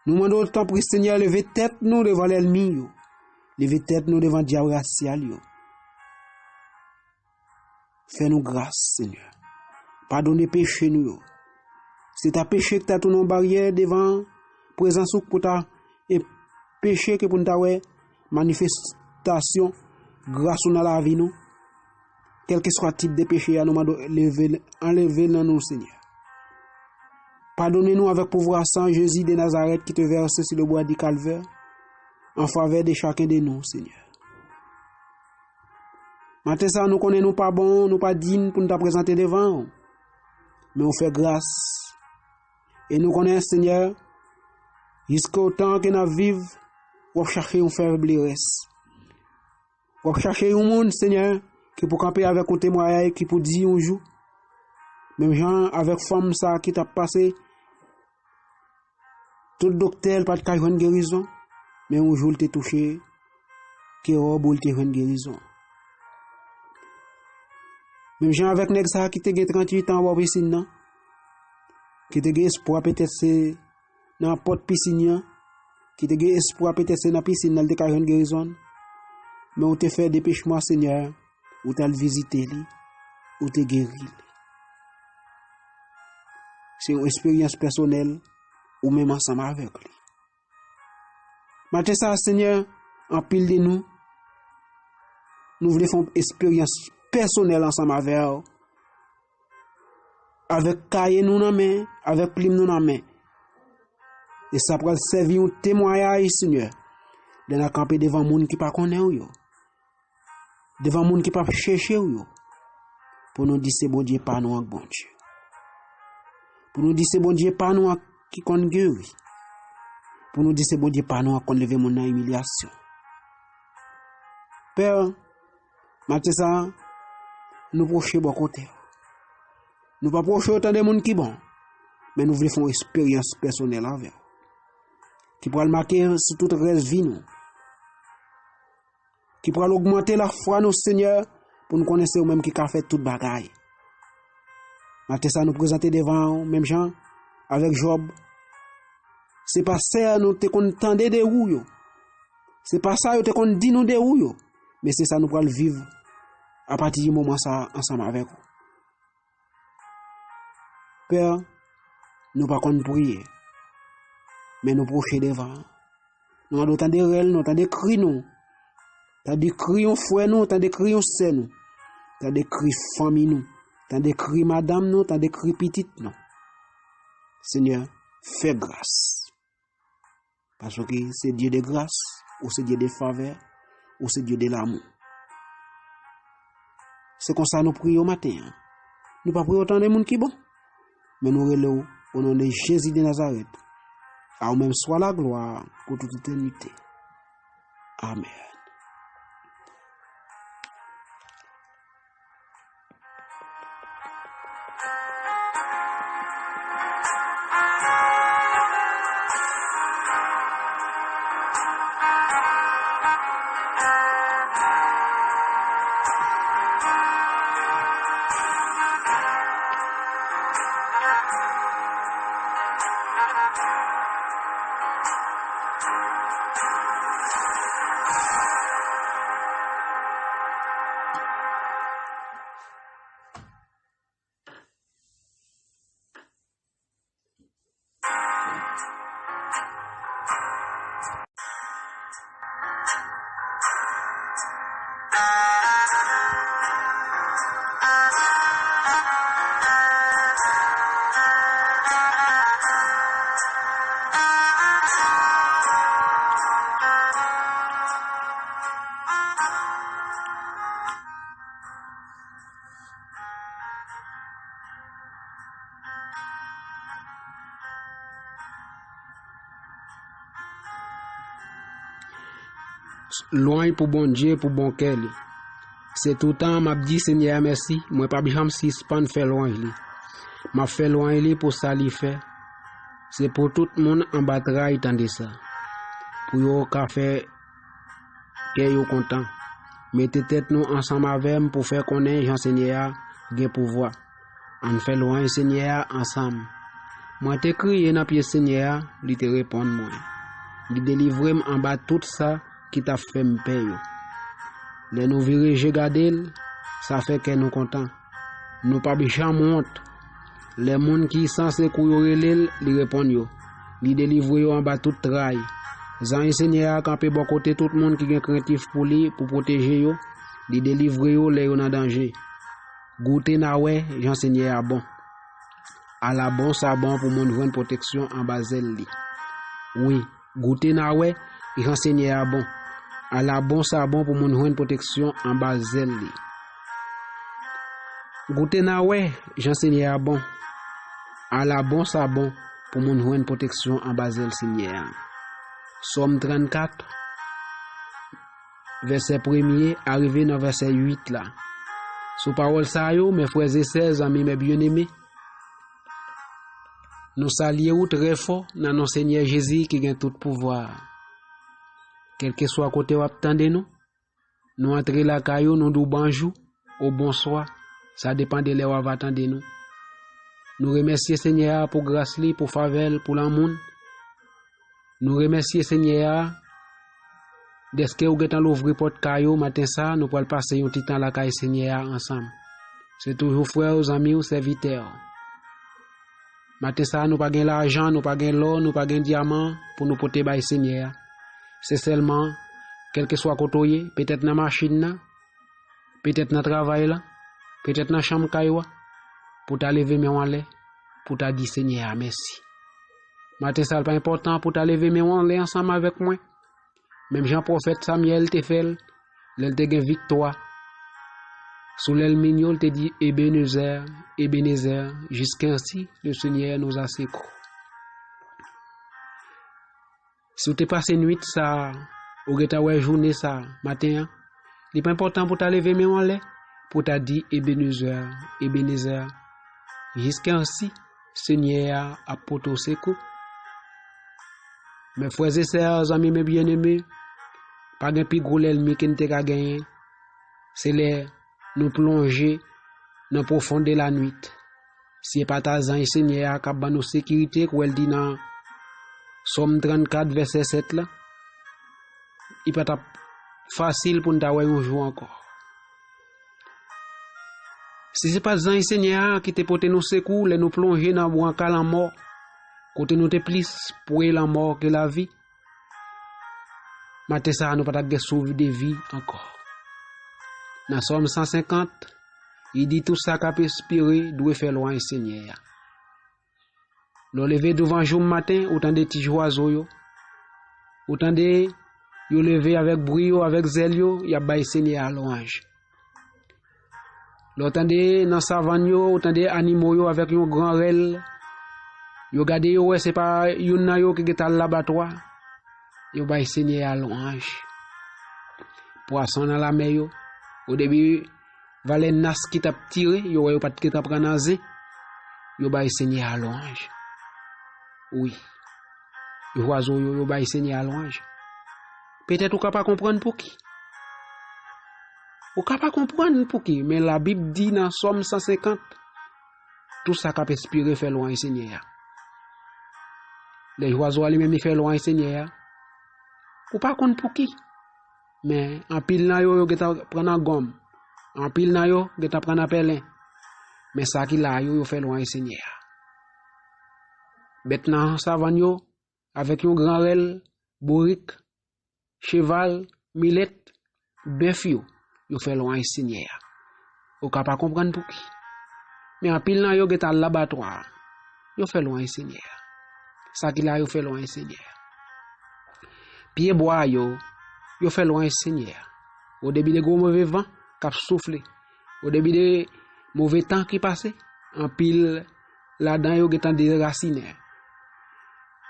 Nou mande w, tanpri, Senyè, leve tèt nou devan lènmi yo. Leve tèt nou devan dyab rasyal yo. Fè nou gras, Senyè. Padone peche nou yo. Se ta peche ki ta tounen yon baryè devan prezans ou pou ta, e peche ki pou n ta wè manifestasyon gras ou nan lavi nou. Kèlkeswa tip de peche a, nou mande w leve l, anleve l nan nou, Senyè. Padone nou avèk pouvwa san Jezi de Nazarèt ki te vèse sou le bwa di Kalvè an favè de chaken de nou, Senyè. Maten sa a, nou konnen nou pa bon, nou pa diy pou n ta prezante devan w. Men ou fè gras. E nou konnen, Senyè, jiska otan ke n ap viv, w ap chache yon fèb lerès. W ap chache yon moun, Senyè, ki pou kanpe avèk yon temwayaj ki pou di yon jou. Menm jan avèk fanm sa a ki t ap pase, tout doktè l pa t ka jwenn gerizon, men yon jou l te touche kè wòb ou, l te jwenn gerizon. Menm jan avèk nèg sa a ki te gen tranntuit an anbò pisin nan, ki te gen espwa petèt se nan pòt pisin nan, ki te gen espwa petèt se nan pisin nan li te ka jwenn gerizon, men ou te fè depechman, Senyè, ou t al vizite li, ou te geri li. Se yon esperyans pèsonèl ou menm ansanm avèk li. Maten sa a, Senyè, anpil de nou, nou vle fè yon esperyans pèsonèl ansanm avè w, avèk kaye nou nan men, avèk plim nou nan men. E sa pral sèvi yon temwayaj, Senyè, lè n a kanpe devan moun ki pa konnen w yo, devan moun ki p ap chèche w yo, pou nou di se Bondye pa nou an k Bondye. Pou nou di se Bondye pa nou an ki konn geri. Pou nou di se Bondye pa nou an k konn leve moun nan imilyasyon. Pè, maten sa a, nou pwoche bò kote w. Nou pa pwoche w tan de moun ki bon, men nou vle fè yon esperyans pèsonèl avè w, ki pral make sou tout rès vi nou, ki pral ogmante lafwa nou, Senyè, pou n konnen se ou menm ki ka fè tout bagay. Maten sa a, nou prezante devan w, menm jan avèk Jòb, se pa sa nou te konn tande de ou yo, se pa sa yo te konn di nou de ou yo, men se sa nou pral viv apati di moman sa a ansanm avèk ou. Pè, nou pa konn priye, men nou pwoche devan w. Nou mande w tande rèl nou, tande kri nou. Tande kri yon frè nou, tande kri yon sè nou. Tande kri fanmi nou, tande kri madanm nou, tande kri pitit nou. Senyè, fè gras. Paske se Dye de gras, ou se Dye de favè, ou se Dye de lamou. Se konsa nou priye w maten an. Nou pa priye w tan de moun ki bon, men nou rele w o non de Jezi de Nazarèt. A ou menm swa laglwa pou tout etènite. Amèn. Lwanj pou Bondye pou bon kè li. Se toutan m ap di Senyè a mèsi, mwen p ap janm sispann fè lwanj li. M ap fè lwanj li pou sa li fè. Se pou tout moun anba tray tande sa. Pou yo ka fè kè yo kontan. Mete tèt nou ansanm avè m pou fè konnen jan Senyè a gen pouvwa. Ann fè lwanj Senyè a ansanm. Mwen te kriye nan pye Senyè a, li te reponn mwen. Li delivre m anba tout sa ki t ap fè m pè yo. Lè nou vire je gade l, sa fè kè nou kontan. Nou p ap janm wont. Lè moun ki san sekou yo rele l, li reponn yo. Li delivre yo anba tout tray. Zanj Senyè a kanpe bò kote tout moun ki gen krentif pou li pou pwoteje yo. Li delivre yo lè yo nan danje. Goute n a wè jan Senyè a bon. Ala bon sa bon pou moun jwenn pwoteksyon anba zèl li. Wi, goute n a wè jan Senyè a bon. Ala bon sa bon pou moun jwenn pwoteksyon anba zèl li. Goute n a wè jan Senyè a bon. Ala bon sa bon pou moun jwenn pwoteksyon anba zèl Senyè a. Sòm trannkat, vèsè premye a rive nan vèsè uit la. Sou pawòl sa yo, mes frères et sœurs, zanmi mwen byeneme, nou salye ou trè fò nan non Senyè Jezi ki gen tout pouvwa a. Kèlkeswa kote w ap tande nou, nou antre lakay ou, nou di w bonjou ou bonswa, sa depann de lè w ava tande nou. Nou remèsye Senyè a pou gras li, pou favè l, pou lanmou l. Nou remèsye Senyè a dèske ou gentan louvri pòt kay ou maten sa a, nou pral pase yon ti tan lakay Senyè a ansanm. Se toujou frè w, zanmi w, sèvitè w. Maten sa a, nou pa gen lajan, nou pa gen lò, nou pa gen dyaman pou nou pote bay Senyè a. Se sèlman, kèlkeswa kote w ye, petèt nan machin nan, petèt nan travay la, petèt nan chanm kay ou a, pou w ta leve men w anlè, pou w ta di Senyè a mèsi. Maten sa a, l pa enpòtan pou w ta leve men w anlè ansanm avèk mwen. Menm jan pwofèt Samyèl te fè l, lè l te gen viktwa sou lènmi l yo, l te di, Ebenezè, Ebenezè, jusqu'ainsi le Seigneur nous a secours. Si w te pase nwit sa a, ou gentan wè jounen sa a, maten an, li pa enpòtan pou w ta leve men w anlè, pou w ta di, Ebenezè, Ebenezè, jusqu'ainsi Senyè a ap pote w sekou. Mes frères et sœurs, zanmi mwen byeneme, pa gen pi gwo lènmi ke n te ka genyen. Se lè nou plonje nan pwofon de la nwit. Si e pa ta zanj Senyè a k ap ban nou sekirite, kwè l di nan Sòm trannkat, vèsè sèt la, li pa t ap fasil pou n ta wè yon jou ankò. Si se pa t zanj Senyè a ki te pote nou sekou lè nou plonje nan branka lanmò, kote nou te plis pre lanmò ke lavi, maten sa a nou pa t ap gen souf de vi ankò. Nan Sòm san senkant, li di, tou sa k ap espire dwe fè lwanj Senyè a. Lè w leve douvan jou maten, ou tande ti zwazo yo. Ou tande yo leve avèk bri yo, avèk zèl yo, y ap bay Senyè a lwanj. Lè w tande nan savann yo, ou tande animo yo avèk yon gran rèl. Yo gade, yo wè se pa youn nan yo ki gentan al labatwa. Yo bay Senyè a lwanj. Pwason nan lamè yo, odebi valè nas ki t ap tire, yo wè yo pa t gentan pran nan zen. Yo bay Senyè a lwanj. Wi. Zwazo yo, yo bay Senyè a lwanj. Petèt ou ka pa konprann pouki. Ou ka pa konprann pouki, men Labib di nan Sòm san senkant, tou sa k ap espire fè lwanj Senyè a. Lè zwazo a li menm li fè lwanj Senyè a, ou pa konn pouki. Men anpil nan yo, yo gentan pran nan gonm. Anpil nan yo gentan pran nan pèlen. Men sa ki la yo, yo fè lwanj Senyè a. Bèt nan savann yo, avèk yon gran rèl, bourik, cheval, milèt, bèf yo, yo fè lwanj Senyè a. Ou ka pa konprann pouki. Men anpil nan yo gentan al labatwa a. Yo fè lwanj Senyè a. Sa ki la yo fè lwanj Senyè a. Pyebwa yo, yo fè lwanj Senyè a. Odebi de gwo move van k ap soufle. Odebi de move tan ki pase, anpil ladan yo gentan derasinen.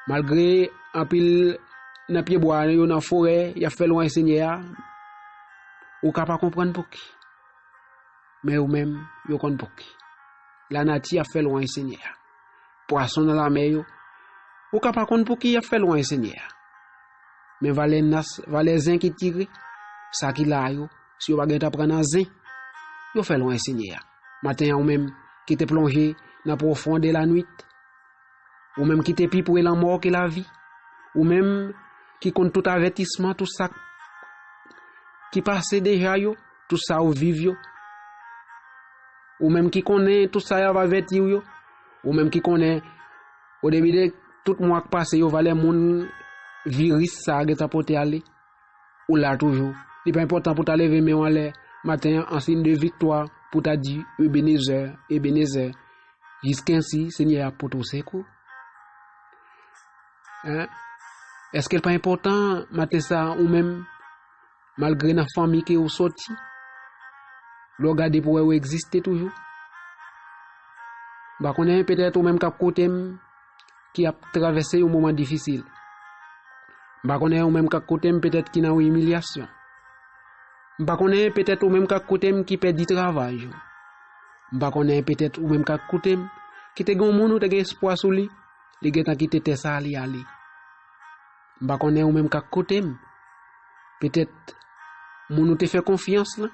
Malgre anpil nan pyebwa yo, nan forè, y ap fè lwanj Senyè a, ou ka pa konprann pouki. Men yo menm, yo konn pouki. Lanati ap fè lwanj Senyè a. Pwason nan lamè yo, ou ka pa konn pouki y ap fè lwanj Senyè a. Men valè nas, valè zen ki tire, sa ki la yo, si yo pa gentan pran nan zen, yo fè lwanj Senyè a. Maten an, ou menm ki te plonje nan pwofon de lanwit, ou menm ki te pi pre lanmò ke lavi, ou menm ki konn tout avètisman, tout sa ki pase deja yo, tout sa ou viv yo, ou menm ki konnen tout sa y ap avèti w yo, ou menm ki konnen, o debi de tout mwa k pase yo, valè moun viris sa a gentan pote ale, ou la toujou. Li pa enpòtan pou ta leve men w anlè maten an, an siy de viktwa, pou ta di, Ebenezè, Ebenezè, jiskensi Senyè a ap pote w sekou. Hein? Èske l pa enpòtan maten sa a, ou menm, malgre nan fanmi ke ou soti, lè w gade pou wè ou egziste toujou? M pa konnen, petèt ou menm k ap koute m, ki ap travèse yon moman difisil. M pa konnen, ou menm k ap koute m, petèt ki nan yon imilyasyon. M pa konnen, petèt ou menm k ap koute m, ki pèdi travay ou. M pa konnen, petèt ou menm k ap koute m, ki te gen yon moun ou te gen espwa sou li, li gentan kite tè sa a, li ale. M pa konnen, ou menm k ap koute m, petèt moun ou te fè konfyans lan,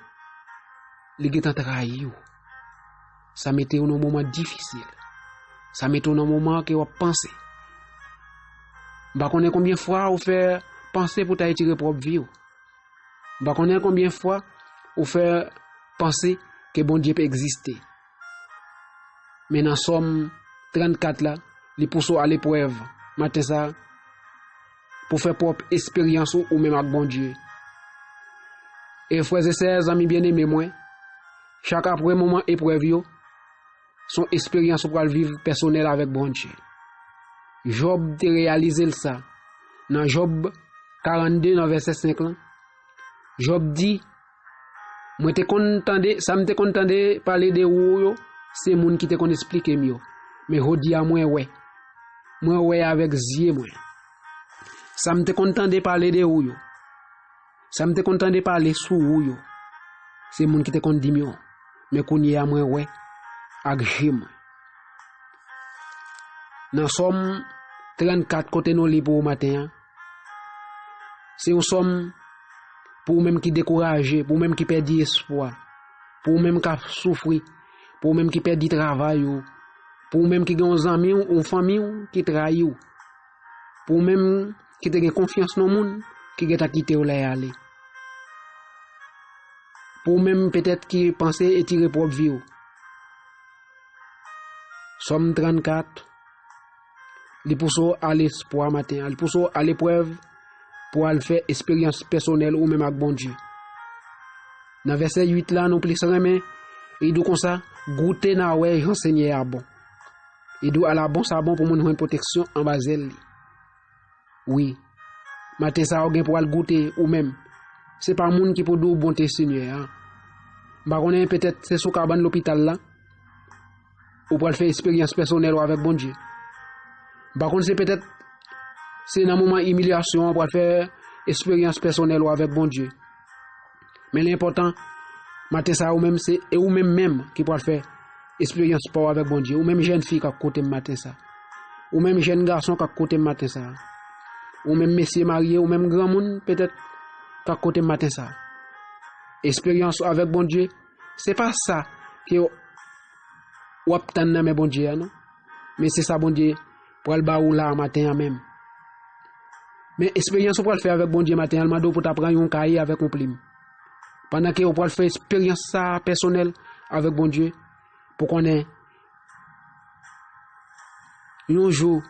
li gentan trayi w. Sa mete w nan yon moman difisil. Sa mete w nan yon moman ke w ap panse. M pa konnen konbyen fwa ou fè panse pou ta retire pwòp vi w. M pa konnen konbyen fwa ou fè panse ke Bondye pa egziste. Men nan Sòm trannkat la, li pouse w a leprèv maten sa a, pou fè pwòp esperyans ou, ou menm ak Bondye. E frè e sè, zanmi byeneme mwen, chak apre moman eprèv yo, se yon esperyans ou pral viv pèsonèl avèk Bondye. Jòb te reyalize l sa. Nan Jòb karannde, nan vèsè senk lan, Jòb di, mwen te konn tande, sa m te konn tande pale de ou yo, se moun ki te konn esplike m yo. Men jodi a, mwen wè. Mwen wè avèk zye mwen. Sa m te konn tande pale de ou yo, sa m te konn tande pale sou ou yo, se moun ki te konn di m yo. Men kounye a, mwen wè ak je mwen. Nan Sòm trannkat, kote nou li pou ou maten an, se yon sòm pou ou menm ki dekouraje, pou ou menm ki pèdi espwa, pou ou menm k ap soufri, pou ou menm ki pèdi travay ou, pou ou menm ki gen yon zanmi w, yon fanmi w ki trayi w, pou ou menm ki te gen konfyans nan moun ki gentan kite w lè y ale, pou ou menm petèt ki panse etire pwòp vi w. Sòm trannkat, li pouse w a lespwa maten an. Li pouse w a leprèv pou w al fè esperyans pèsonèl ou menm ak Bondye. Nan vèsè uit la, nou plis renmen, li di w konsa, goute n a wè jan Senyè a bon. Li di w, ala bon sa bon pou moun jwenn pwoteksyon anba zèl li. Wi. Maten sa a, ou gen pou al goute ou menm. Se pa moun ki pou di w bonte Senyè a. M pa konnen, petèt se sou kabann lopital la ou pral fè esperyans pèsonèl ou avèk Bondye. M pa konn, se petèt se nan moman imilyasyon an ou pral fè esperyans pèsonèl ou avèk Bondye. Men li enpòtan, maten sa a, ou menm, se, e ou menm menm ki pral fè esperyans pa w avèk Bondye. Ou menm jèn fi k ap koute m maten sa a. Ou menm jèn gason k ap koute m maten sa a. Ou menm mesye marye, ou menm granmoun, petèt, k ap koute m maten sa a. Esperyans ou avèk Bondye, se pa sa ke w ap tann nan men Bondye a, non. Men se sa Bondye pral ba ou la a maten an menm. Men esperyans ou pral fè avèk Bondye maten an, l mande w pou ta pran yon kaye avèk yon plim. Pandan ke ou pral fè esperyans sa a pèsonèl avèk Bondye, pou konnen yon jou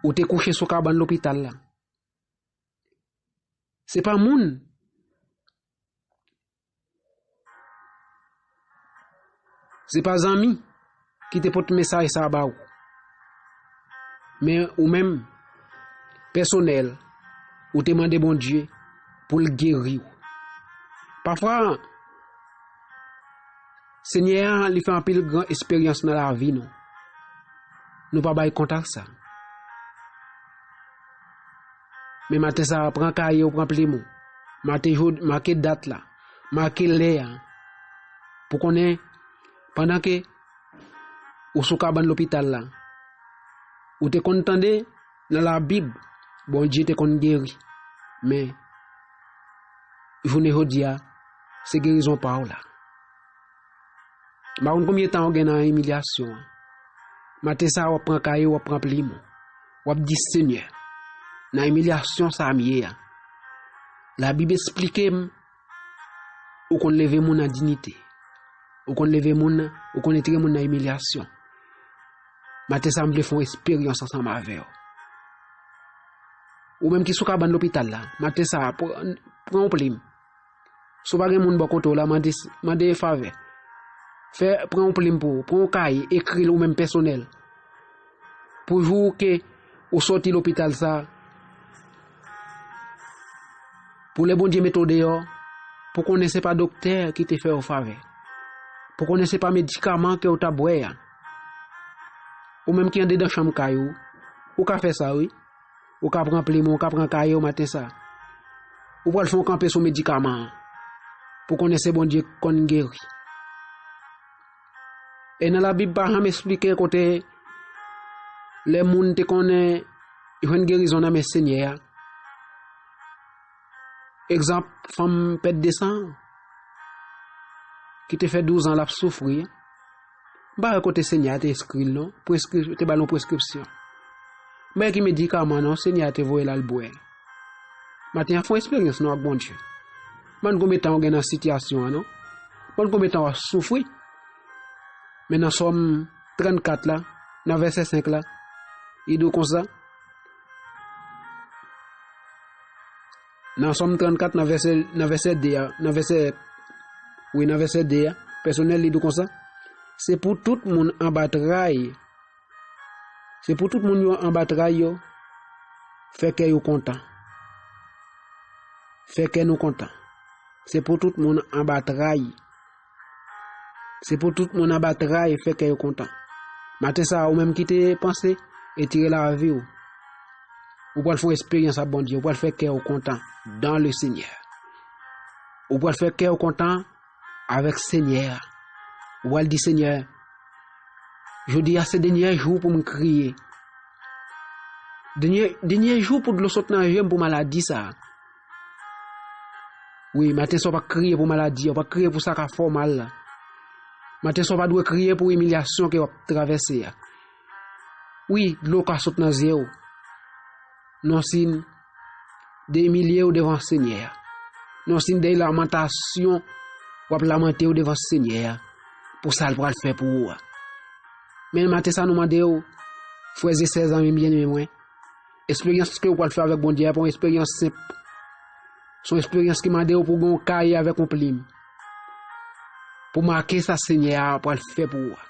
ou te kouche sou kabann lopital la. Se pa moun Se pa zanmi ki te pote mesaj sa a ba ou. Men ou menm, pèsonèl, ou te mande Bondye pou l geri w. Pafwa, Senyè a, li fè anpil gran esperyans nan lavi nou. Nou pa bay kont ak sa. Men maten sa a, pran kaye w, pran plim ou. Make jodi, make dat la. Make lè a. Pou konnen, pandan ke ou sou kabann lopital la, ou te konn tande nan Labib, Bondye te konn geri. Men, jounen jodi a, se gerizon pa w la. M pa konn konbyen tan w gen nan imilyasyon an. Maten sa a, w ap pran kaye w, w ap pran plim ou. W ap di, Senyè, nan imilyasyon sa a m ye a, Labib esplike m, ou konn leve moun nan diyite. Ou konn leve moun nan, ou konn retire moun nan imilyasyon. Maten sa a, m vle fè yon esperyans ansanm avè w. Ou menm ki sou kabann lopital la, maten sa a, pran, pran yon plim. Si w pa gen moun bò kote w la, mande, mande favè. Fè, pran yon plim pou ou, pran yon kaye, ekri l ou menm pèsonèl. Pou jou ke ou sòti lopital sa, pou lè Bondye mete w deyò, pou konnen se pa doktè ki te fè w favè. Pou konnen se pa medikaman ke w t ap bwè a. Ou menm ki andedan chanm kay ou, ou ka fè sa, wi. Ou ka pran plim ou, ou ka pran kaye w maten sa. Ou pral fè yon kanpe sou medikaman an. Pou konnen se Bondye k konn geri. E nan Labib pa janm esplike kote lè moun te konnen jwenn gerizon nan men Senyè a. Egzanp, fanm pèt de san an, ki te fè douz an l ap soufri a. M pa wè kote Senyè a te enskri l non, preskri-, te ba l yon preskripsyon. M pa wè ki medikaman non, Senyè a te voye l al bwè. Maten an, fè yon esperyans non ak Bondye. M pa konn konbyen tan w gen nan sitiyasyon an non. M pa konn konbyen tan w ap soufri. Men nan Sòm trannkat la, nan vèsè senk la, li di w konsa. Nan Sòm trannkat, nan vèsè, nan vèsè de a, nan vèsè, wi, nan vèsè de a, pèsonèl li di w konsa, se pou tout moun anba tray, se pou tout moun yo anba tray yo, fè kè yo kontan. Fè kè nou kontan. Se pou tout moun anba tray. Se pou tout moun anba tray fè kè yo kontan. Maten sa a, ou menm ki te panse retire lavi w, ou pral fè yon esperyans ak Bondye, ou pral fè kè w kontan dans le Seigneur. Ou pral fè kè w kontan avèk Senyè a. Ou pral di, Senyè, jodi a se dènye jou pou m kriye. Dènye, dènye jou pou dlo sot nan je m pou maladi sa a. Wi, maten sa w pa kriye pou maladi a, w pa kriye pou sa k ap fè w mal la. Maten sa w pa dwe kriye pou imilyasyon ke w ap travèse a. Wi, dlo ka sot nan zye w. Non siy de imilye w devan Senyè a. Non siy de lamantasyon w ap lamante w devan Senyè a pou sa l pral fè pou ou a. Men maten sa nou mande w, frè e sè, zanmi m byeneme mwen, esperyans ke w pral fè avèk Bondye a pa yon esperyans senp. Se yon esperyans ki mande w pou w gen yon kaye avèk yon plim. Pou make sa Senyè a pral fè pou ou a.